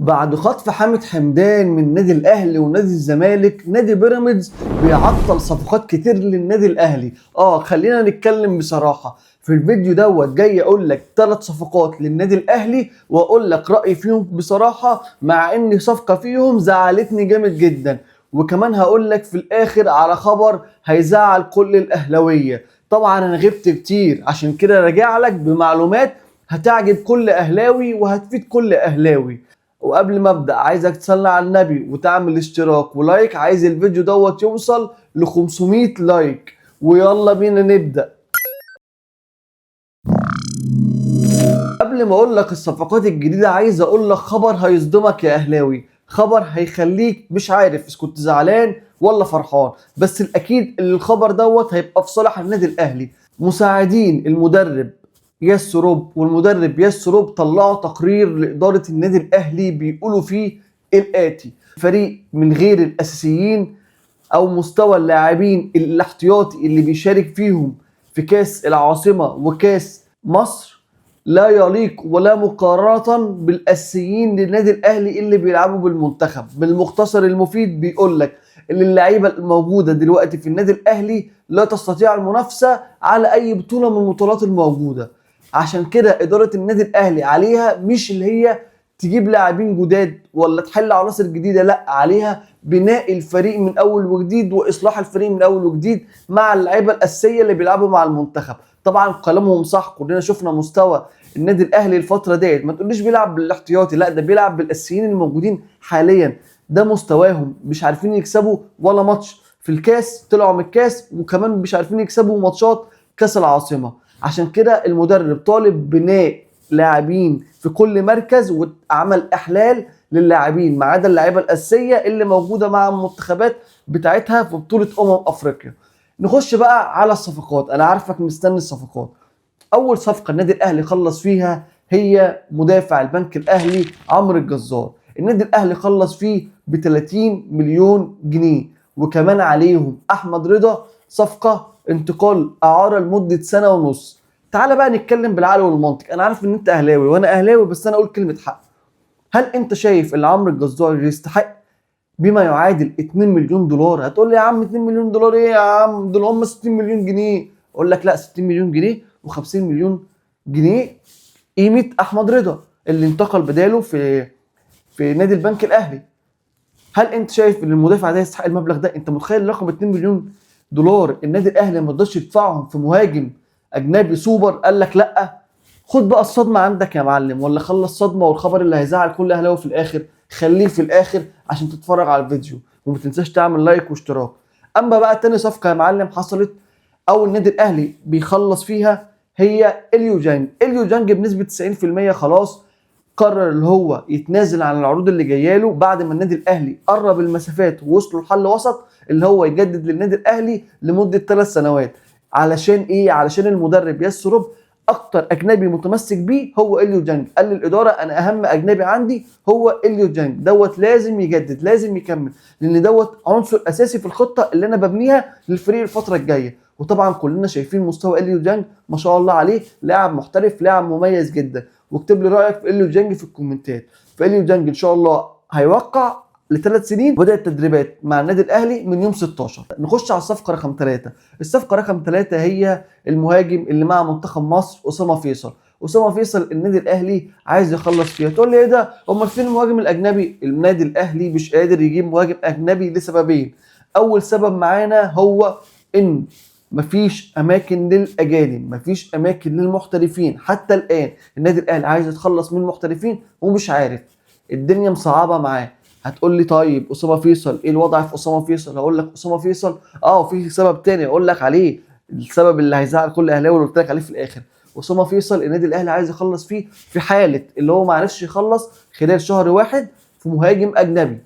بعد خطف حامد حمدان من نادي الاهلي ونادي الزمالك، نادي بيراميدز بيعطل صفقات كتير للنادي الاهلي. خلينا نتكلم بصراحة في الفيديو دوت. جاي اقول لك 3 صفقات للنادي الاهلي واقول لك رأيي فيهم بصراحة، مع ان صفقة فيهم زعلتني جامد جدا. وكمان هقول لك في الاخر على خبر هيزعل كل الاهلاوية. طبعا انا غبت كتير، عشان كده راجع لك بمعلومات هتعجب كل اهلاوي وهتفيد كل اهلاوي. وقبل ما ابدا عايزك تصلي على النبي وتعمل اشتراك و like، عايز الفيديو دوت يوصل ل 500 like. ويلا بينا نبدا. قبل ما اقول لك الصفقات الجديدة عايز اقول لك خبر هيصدمك يا اهلاوي، خبر هيخليك مش عارف اذا كنت زعلان ولا فرحان، بس الاكيد ان الخبر دوت هيبقى في صالح النادي الاهلي. مساعدين المدرب ياس روب والمدرب ياس روب طلعوا تقرير لإدارة النادي الأهلي بيقولوا فيه الآتي: فريق من غير الأساسيين أو مستوى اللاعبين الاحتياطي اللي بيشارك فيهم في كاس العاصمة وكاس مصر لا يليق ولا مقارنة بالأساسيين للنادي الأهلي اللي بيلعبوا بالمنتخب. بالمختصر المفيد بيقول لك ان اللعيبة الموجودة دلوقتي في النادي الأهلي لا تستطيع المنافسة على أي بطولة من البطولات الموجودة. عشان كده إدارة النادي الأهلي عليها مش اللي هي تجيب لاعبين جداد ولا تحل عناصر جديدة، لا، عليها بناء الفريق من أول وجديد وإصلاح الفريق من أول وجديد مع اللعيبة الأساسية اللي بيلعبوا مع المنتخب. طبعا كلامهم صح، كلنا شفنا مستوى النادي الأهلي الفترة ديت. ما تقوليش بيلعب بالاحتياطي، لا، ده بيلعب بالأساسيين الموجودين حاليا. ده مستواهم، مش عارفين يكسبوا ولا ماتش في الكاس، طلعوا من الكاس، وكمان مش عارفين يكسبوا ماتشات كاس العاصمة. عشان كده المدرب طالب بناء لاعبين في كل مركز وعمل احلال للاعبين ما عدا اللعيبة الاساسية اللي موجودة مع المنتخبات بتاعتها في بطوله افريقيا. نخش بقى على الصفقات، انا عارفك مستني الصفقات. اول صفقة النادي الاهلي خلص فيها هي مدافع البنك الاهلي عمرو الجزار. النادي الاهلي خلص فيه ب 30 مليون جنيه، وكمان عليهم احمد رضا صفقة انتقال اعاره لمدة سنة ونص. تعال بقى نتكلم بالعقل والمنطق. انا عارف ان انت اهلاوي وانا اهلاوي، بس انا اقول كلمة حق. هل انت شايف ان عمرو الجزار يستحق بما يعادل 2 مليون دولار؟ هتقول لي يا عم 2 مليون دولار ايه يا عم، دول هم 60 مليون جنيه. اقول لك لا، 60 مليون جنيه و50 مليون جنيه قيمة احمد رضا اللي انتقل بداله في نادي البنك الاهلي. هل انت شايف ان المدافع ده يستحق المبلغ ده؟ انت متخيل رقم 2 مليون دولار النادي الاهلي ما رضاش يدفعهم في مهاجم اجنبي سوبر؟ قال لك لا. خد بقى الصدمة عندك يا معلم، ولا خلص صدمة والخبر اللي هيزعل كل اهلاوي في الاخر خليه في الاخر عشان تتفرج على الفيديو، وما تنساش تعمل like واشتراك. اما بقى تاني صفقة يا معلم حصلت او النادي الاهلي بيخلص فيها هي اليو جانج. اليو جانج بنسبة 90% خلاص قرر اللي هو يتنازل عن العروض اللي جاية له بعد ما النادي الاهلي قرب المسافات ووصلوا لحل وسط اللي هو يجدد للنادي الاهلي لمدة 3 سنوات. علشان ايه؟ علشان المدرب ياس روب اكتر اجنبي متمسك بيه هو اليو جانج. قال للادارة انا اهم اجنبي عندي هو اليو جانج دوت، لازم يجدد، لازم يكمل، لان دوت عنصر اساسي في الخطة اللي انا ببنيها للفريق الفترة الجاية. وطبعا كلنا شايفين مستوى اليو جانج ما شاء الله عليه، لاعب محترف، لاعب مميز جدا. واكتب لي رايك في اليو جانج في الكومنتات. فاليو جانج ان شاء الله هيوقع ل3 سنين، وبدات التدريبات مع النادي الاهلي من يوم 16. نخش على الصفقة رقم 3. الصفقة رقم 3 هي المهاجم اللي مع منتخب مصر اسامة فيصل. اسامة فيصل النادي الاهلي عايز يخلص فيها. تقول لي ايه ده، امال فين المهاجم الاجنبي؟ النادي الاهلي مش قادر يجيب مهاجم اجنبي لسببين. اول سبب معانا هو ان مفيش اماكن للاجانب، مفيش اماكن للمحترفين حتى الان. النادي الاهلي عايز يتخلص من المحترفين ومش عارف، الدنيا مصعبه معاه. هتقول لي طيب اسامة فيصل ايه الوضع في اسامة فيصل؟ هقول لك اسامة فيصل في سبب تاني اقول لك عليه، السبب اللي هيزعل كل اهلاوي اللي قلت لك عليه في الاخر. اسامة فيصل النادي الاهلي عايز يخلص فيه في حاله اللي هو ما عرفش يخلص خلال شهر واحد في مهاجم اجنبي.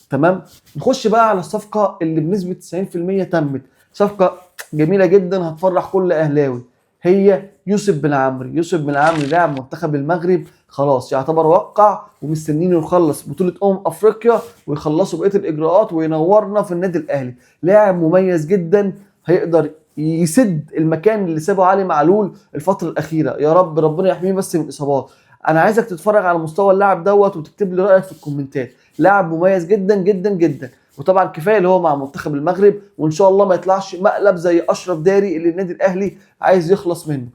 تمام. نخش بقى على الصفقة اللي بنسبة 90% تمت، صفقة جميلة جدا هتفرح كل اهلاوي، هي يوسف بن عمري. يوسف بن عمري لاعب منتخب المغرب، خلاص يعتبر وقع ومستنينه يخلص بطولة افريقيا ويخلصوا بقية الاجراءات وينورنا في النادي الاهلي. لاعب مميز جدا، هيقدر يسد المكان اللي سابه علي معلول الفترة الأخيرة. يا رب ربنا يحميه بس من الإصابات. انا عايزك تتفرج على مستوى اللاعب دوت وتكتب لي رايك في الكومنتات. لاعب مميز جدا جدا جدا، وطبعا كفاية اللي هو مع منتخب المغرب، وان شاء الله ما يطلعش مقلب زي اشرف داري اللي النادي الاهلي عايز يخلص منه.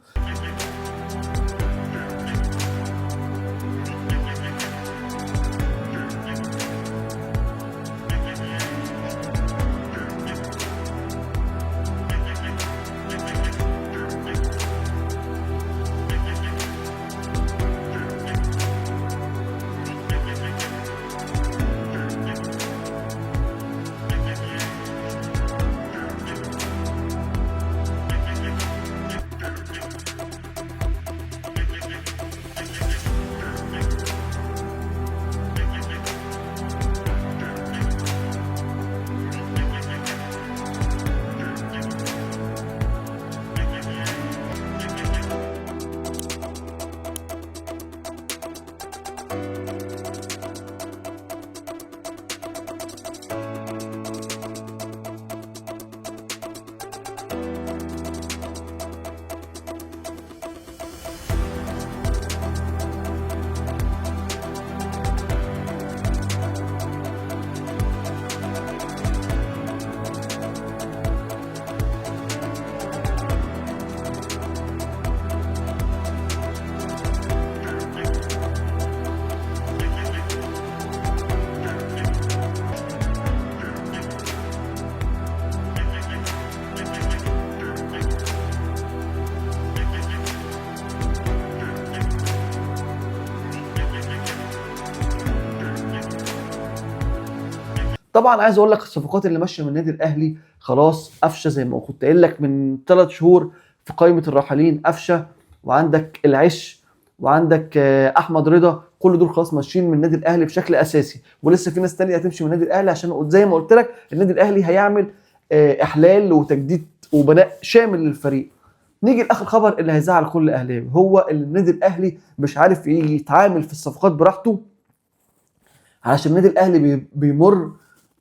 طبعا عايز اقول لك الصفقات اللي ماشية من النادي الاهلي خلاص، قفشه زي ما كنت قايل لك من 3 شهور في قائمة الراحلين، قفشه وعندك العش وعندك احمد رضا، كل دول خلاص ماشيين من النادي الاهلي بشكل اساسي، ولسه في ناس تانية هتمشي من النادي الاهلي، عشان زي ما قلت لك النادي الاهلي هيعمل احلال وتجديد وبناء شامل للفريق. نيجي لاخر خبر اللي هيزعل كل اهلاوي، هو اللي النادي الاهلي مش عارف يجي يتعامل في الصفقات براحته، علشان النادي الاهلي بيمر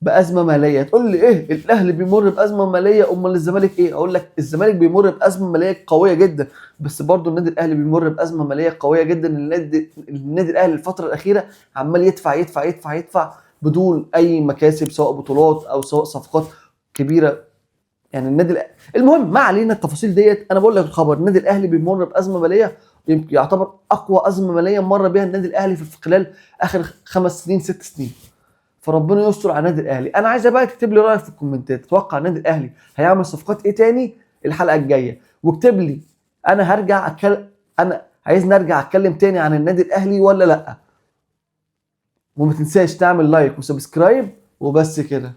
بازمه ماليه. تقول لي ايه الاهلي بيمر بازمه ماليه، امال الزمالك ايه؟ اقول لك الزمالك بيمر بازمه ماليه قوية جدا، بس برضه النادي الاهلي بيمر بازمه ماليه قوية جدا. النادي الاهلي الفترة الاخيرة عمال يدفع يدفع يدفع يدفع بدون اي مكاسب، سواء بطولات او سواء صفقات كبيرة. يعني النادي المهم ما علينا التفاصيل ديت، انا بقول لك الخبر، النادي الاهلي بيمر بازمه ماليه يمكن يعتبر اقوى ازمة ماليه مر بها النادي الاهلي في خلال اخر 5 سنين 6 سنين. فربنا يستر على النادي الاهلي. انا عايز بقى تكتب لي رايك في الكومنتات، تتوقع النادي الاهلي هيعمل صفقات ايه تاني الحلقة الجاية، واكتب لي انا هرجع اتكلم، انا عايز نرجع اتكلم تاني عن النادي الاهلي ولا لا. وما تنساش تعمل like و subscribe، وبس كده.